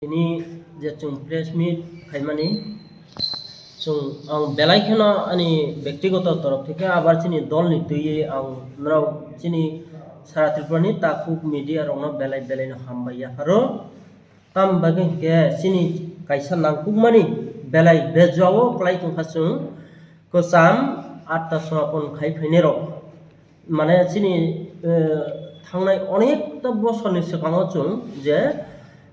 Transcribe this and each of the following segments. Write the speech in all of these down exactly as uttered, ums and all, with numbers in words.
Tini je chwng press meet khaimani, chwng, ang belai kheno ani bektigoto torof theke abar chini dolni twiwi ang norok chini sara Tripurani takhuk media rokno belai belaino hambai yapharo. Tamni bagwi hinkhe chini kaisa nangkukmani belai bejwao kwlai tongkha chwng kwcham atta samapon khai phainairok. Mane chini, eh, thangnai onekta bosorni swkango chwng je,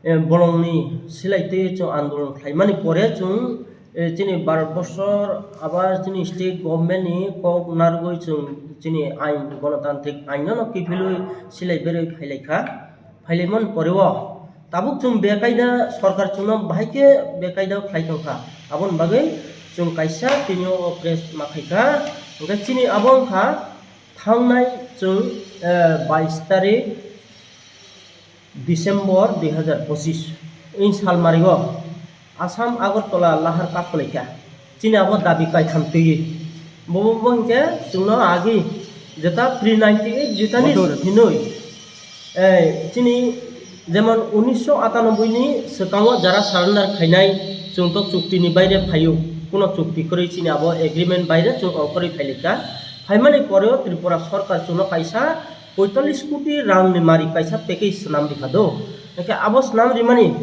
eh, bolongni silai twi chwng andolon khlaimani pore chwng, eh, chini Bharat borsor aba chini state government ni kok narwgwi chwng chini ain, gonotantrik ain no kiphilwi silai berwi phailaikha. Phailaimani pore o tabuk chwng bekaida sorkar chwngno bahai khe bekaida khlai tongkha. Aboni bagwi chwng kaisa tini o press ma khaikha. Hwnkhe chini abo wngkha thangnai chwng, eh, bais tarik December dui hazar pochis in salmari o Assam Agartala lahar kaphalaikha. Chini abo dabi kaitham twiwi. Bo, bo, bo hinkhe chwngno agi jeta pre ninety eight jetani hinwi, eh, chini jemon unisho atanoboi ni swkango jara surrender khainai chwng to chukti ni baire phaio, kuno chukti kwrwi chini abo agreement baire chwng ongkhorwi phailaikha. Phaimani pore o Tripura sorkar chwngno kaisa poitallis koti rang ni mari kaisa package swnam rikha do. Hwnkhe abo swnam rimani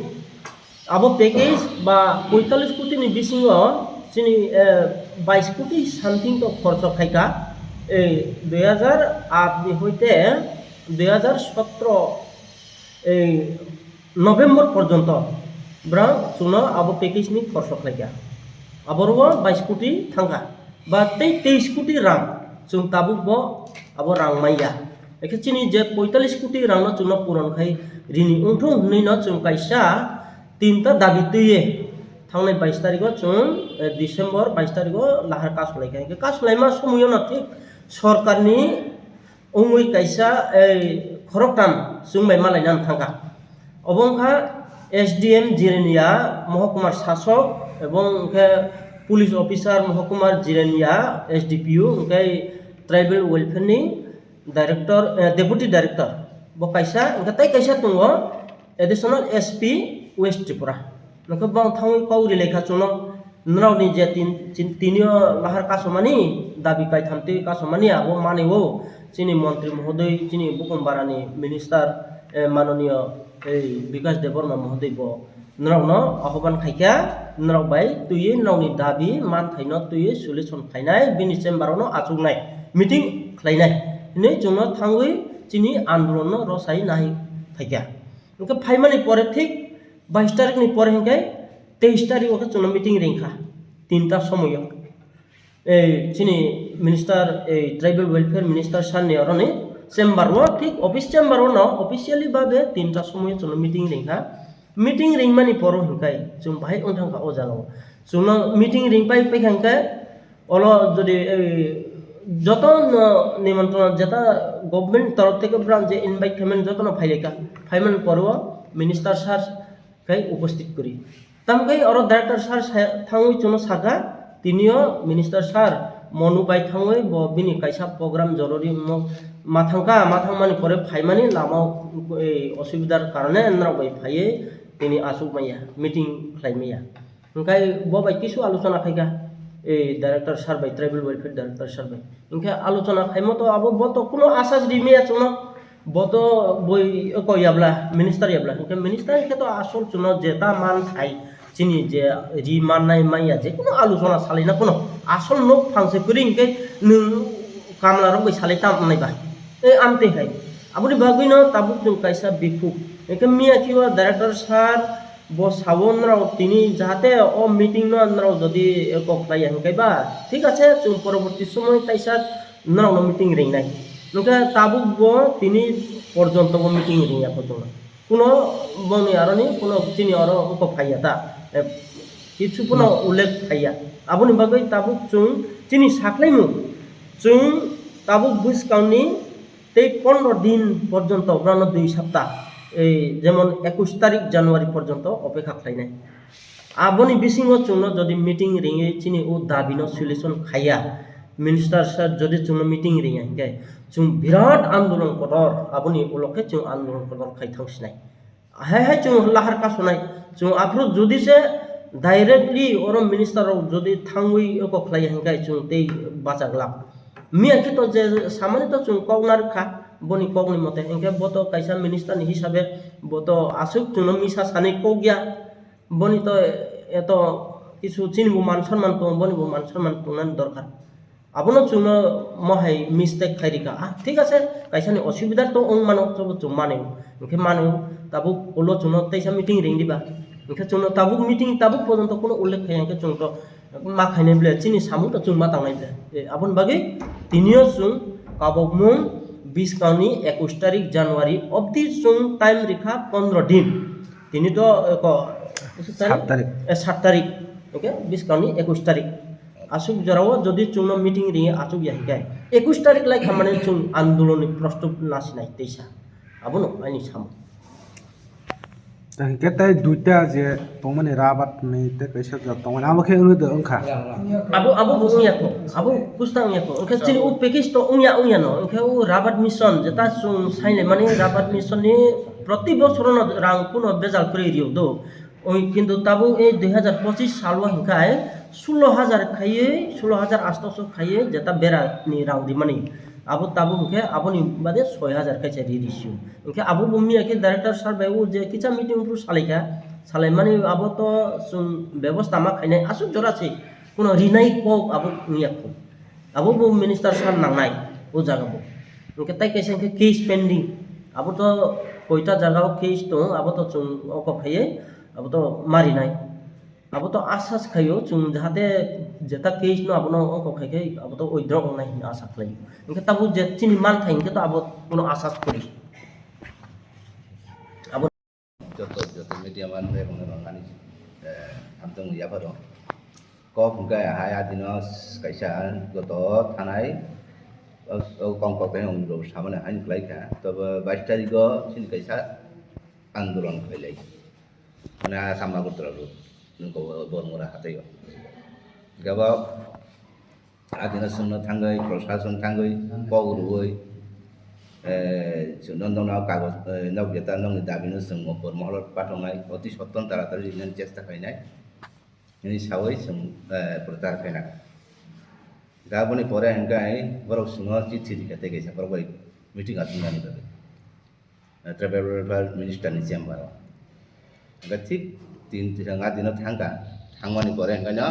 Abo package ba poitallis koti ni bisingo chini, eh, bais koti something to khorcho khaikha, eh, dui hazar aat ni hoite dui hazar sotro, eh, November porjonto brang chwngno abo package ni khorcho khlaikha. Aboro bais koti thangkha. Ba tei teis koti rang chwng tabuk bo abo rang manya. Ekhe chini je poitallis koti rang no chwngno puron khai rini wngthung hwnwi no chwng kaisa tinta dabi twiwi thangnai bais tarikh o chwng, eh, December bais tarikh o lahar kasu laikha. Hwnkhe kasu laima somoio no thik sorkar ni wngwi kaisa, ei, khoroktham chwng bai malaina thangkha. Obo wngkha S D M Jirania, Mohokumar Sasok, ebong hwnkhe Police Officer Mohokumar Jirania, S D P O, hwnkhe Tribal Welfare ni Director, eh, Deputy Director. Bo kaisa, hwnkhe tei kaisa tongo, Additional S P West Tripura. Nokhe bong thangwi kok rilai kha chwngno, nrokni je tin, tin, tinio lahar kasomani, dabi kaitham twi kasomani abo manwi o chini montri mohodoi, chini Bukum Barani minister, eh, manoniyo, eh, Bikash Debbarma mohodoi bo nrokno ahoban khaikha, nrok bai twiwi nrokni dabi manthaino twiwi solution khlainai, bini chamber ono achuknai, meeting khlainai hinwi chwngno thangwi chini andolonno rwsai nai phaikha. Hwnkhe phaimani pore thik bais tarikh ni pore hwnkhe teis tarikh o khe chwngno meeting ringkha tinta somoio. Ei chini minister, ei tribal welfare minister sir ni oroni chamber o, thik office chamber o no officially babe tinta somoio chwngno meeting ringkha. Meeting ringmani poro hwnkhe chwng bahai wngthangkha o jagao. Chwngno meeting ringpai paikha hwnkhe Olo jodi, eh, joto no nimontron jeta government torof theke brang je invite khaimani joto no phailaikha. Phaimani pore o minister sir khai upasthit kwrwi. Tamkhe oro director sir sa-, thangwi chwngno sakha, tinio minister sir Monu bai thangwi bo bini kaisa program jorori mo-, ma thangkha, ma thangmani pore phaimani lama o, eh, osubidar karone norok bai phaiwi tini achuk manya, meeting khlai manya. Hwnkhe bo bai kisu alochona khaikha, ei director sir bai, tribal welfare director sir bai. Hwnkhe alochona khaimo to abo bo to kuno asas ri maya chwngno, bo to boi oko yabla, minister yabla. Hwnkhe minister hwnkhe to asol chwngno jeta man thai chini je ri mannai manya je kuno alochona salai na kuno asol nok phang se kwrwi hwnkhe nwng kamla rok bai salai tam nai ba. E amtwi hai. Aboni bagwi no tabuk chwng kaisa biphuk. Hwnkhe miya kiwa director sir Bo sao norok tini jahate o meeting no norok jodi kok khlaiya hwnkhe ba thik ache, chwng poroborti somoi taisa norok no meeting ringnai. Hwnkhe tabuk bo tini porjonto bo meeting ringya kotorma. Kuno bongni aroni kuno chini oro wngkok phaiya ta, eh, kichu pono ullekh phaiya. Aboni bagwi tabuk chwng chini saklaimung chwng tabuk bwskangni Tei pondro din porjonto, borokno dui sapta, ei, jemon ekush tarik January porjonto opekha khlainai. Aboni bisingo chwngno jodi meeting ringwi chini o dabino solution khaiya, minister sir jodi chwngno meeting ringya hinkhe chwng birat andolon kotor, aboni ulo khe chwng andolon kotor khai thang sinai. Hai hai chwng lahar kasonai. Chwng aphuru jodi se directly oro minister rok jodi thangwi oko khlai hwnkhe chwng tei bachak lak. Miya khe to je samani to chwng kok narwk kha, boni kokni mote. Hwnkhe bo to kaisa minister ni hisabe bo to aswk chwngno misa sanwi kok ya. Boni to eto kisu chini bo man sonman tongo, boni bo man sonman tongnani dorkar. Abono chwngno mohai mistake khai rikha. Ah, thik ase, kaisani osubida to wng mano, chobo chwng mani. Hwnkhe mani, tabuk ulo chwngno teisa meeting ring diba. Hwnkhe chwngno tabuk meeting, tabuk pojonto kuno ullekh khai, hwnkhe chwng to ma khainai ble, chini samung to chwng ma tangnai ble. Eh, aboni bagwi tinio chwng kabokmung biskangni ekush tarik January obdi chwng time rikha pondro din. Tini to, eh, ko, Sat tarik. Eh, sat tarik. Oke, biskangni ekush tarik. Aswk jorao jodi chwngno meeting ringi achuk ya hikai. Ekush tarik lai khamani chwng andolonni prostub nasinai teisa. Abono ani samung. Tei hwnkhe tei duita je tongmani rabat ni tei kaisa jat tongmani abo khe wngwi de wngkha. Abo, abo bo wngya kho. Abo kusta wngya kho. Hwnkhe chini o package to wngya, wngya no. Hwnkhe o rabat mission jeta chwng sainai mani rabat mission ni proti bosorono rang kuno bejal kwrwi rio do. Oi, kintu tabuk ei dui hazar pochis salo hwnkhe sullo hazar khaiwi, sullo hazar astoso khaiwi jeta bera ni rang rimani. Abo tabuk hwnkhe aboni bade soi hazar khe se ri risio. Hwnkhe abo bo miya khe director sir bai o je kisa meeting phuru salaikha, salaimani abo to chwng bebosta ma khainai aswk jora se kuno rinai kok abo wngya kho. Abo bo minister sir nangnai o jaga bo. Hwnkhe tai kaisa hwnkhe case pending. Abo to koita jaga o case tongo, abo to chwng oko khaiwi abo to marinai. Abo to asas khaio chwng jahate jeta case no abono oko khai khai abo to withdraw wngnai hinwi asa khlaio. Hwnkhe tabuk je chini manthai hwnkhe to abo bono asas kori. Abo joto, joto media man bai rwngna rwngani, eh, hamtwng yapharo. Kok hwnkhe hai adino kaisa joto thanai, o, o kong kok tei wng rok samani haino khlai kha. Tobo bais tarikgo chini kaisa andolon khailai. Mane Assam Agartala road, nungkho Bormura hathaio. Gabo adino chwngno thangwi, prosason thangwi, kok rwui, eh, chwngno nokno kagoj, eh, nok jeta nokni dabino chwng upor moholo pathoknai, oti sotton taratari rinani chesta khainai. Hwnwi saui chwng, eh, prochar khaina. Gaboni pore hwnkhe borok chwngno chithi rikha tei kaisa borok bai meeting achuknani bagwi. Tribal Welfare Minister ni chamber o. Hwnkhe thik tin, tin, nga dino thangkha, thangmani pore hwnkhe no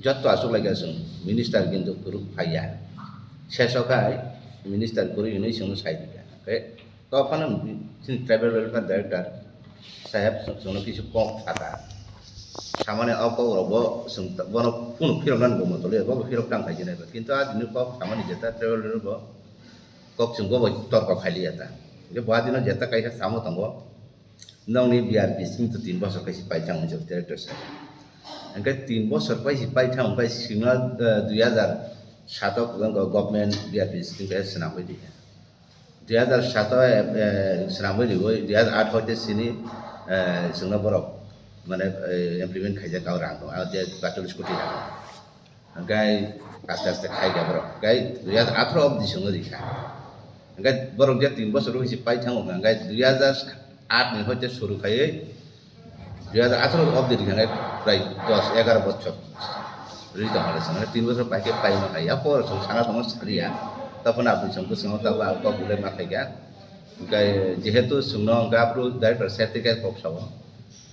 jotto achuk laikha chwng, minister kintu kwrwk phaiya. Seso khai minister kwrwi hwnwi chwngno sai rikha. Hwnkhe tophano chini Tribal Welfare Director saheb chwngno kisu kok sakha. Samani o kok rok bo chwng bono kunu phirok nani bo motoli bo phirok tang khai jini. Kintu a dini kok samani jeta Tribal Welfare bo kok chwng bo bai torko khailiya ta. Hwnkhe bo adino jeta kaisa samo tongo, nokni B R P scheme to tin bosor kaisa paithang hinwi director sir. Hwnkhe tin bosor paisa paithang hwnkhe sima, eh, dui hazar sato government B R P scheme kaisa swnamwi rikha. Dui hazar sato, eh, eh, swnamwi riwi dui hazar aat hoite sini, eh, chwngno borok mane, eh, implement khaijak o rang no, ah, je patul scooty rang no. Hwnkhe aste aste khai kha borok. Hwnkhe dui hazar atharo obdi chwngno rikha. Hwnkhe borok je tin bosor rok hinwi paithango hwnkhe dui hazar aat ni hoite suru khaiwi dui hazar atharo obdi rikha hwnkhe prai dos egaro bochor ri tongkha le chwng. Tin bosor pai khe paima khai ya por chwng sana tongo sariya. Taphano aboni chwng bwskango tabuk ang kok belai ma khaikha. Hwnkhe jehetu chwngno hwnkhe aphuru director sir tei khe kok sao.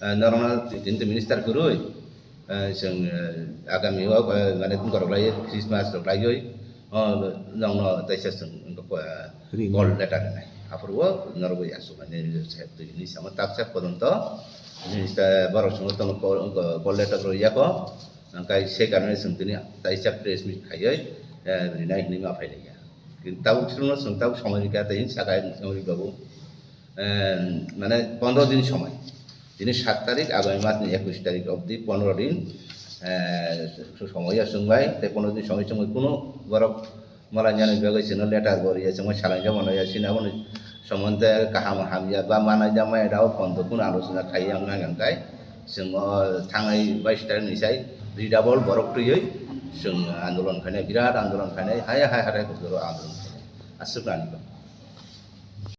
Eh, norokno tini minister kwrwi. Eh, chwng, eh, agami o, eh, mane borok lai Christmas rok laiwi, oh, nokno taisa chwng, eh, Rini. Call letter rwnai. Aphuru o norok bai aswk mane twi hinwi samo taksa pojonto, eh, borok chwngno tono call, call letter rw yako, hwnkhe se karone chwng tini taisa press meet khaiwi, eh, rinai hinwi ma phai laikha. Tabuk chwngno chwng tabuk somoi rikha tei hinwi sakha somoi rikha bo. Eh, mane pondro din somoi. Tini sat tarik, agami mas ni ekush tarik obdi pondro din, eh, somoi ya chwng bai, tei pondro din somoi chwng bai kunu borok malai yani bagwi chwngno letter bo riya, chwng bai salai jabo no ya, chini abo ni somonte kaham hamya ba manai da maya da o pondro kunu alochona khai ya wngna hwnkhe chwng o thangwi bais tarik ni sai redouble borok twiwi chwng andolon khainai, birat andolon khainai, hai hai hatai kok joro andolon khainai. Aswk nani kok.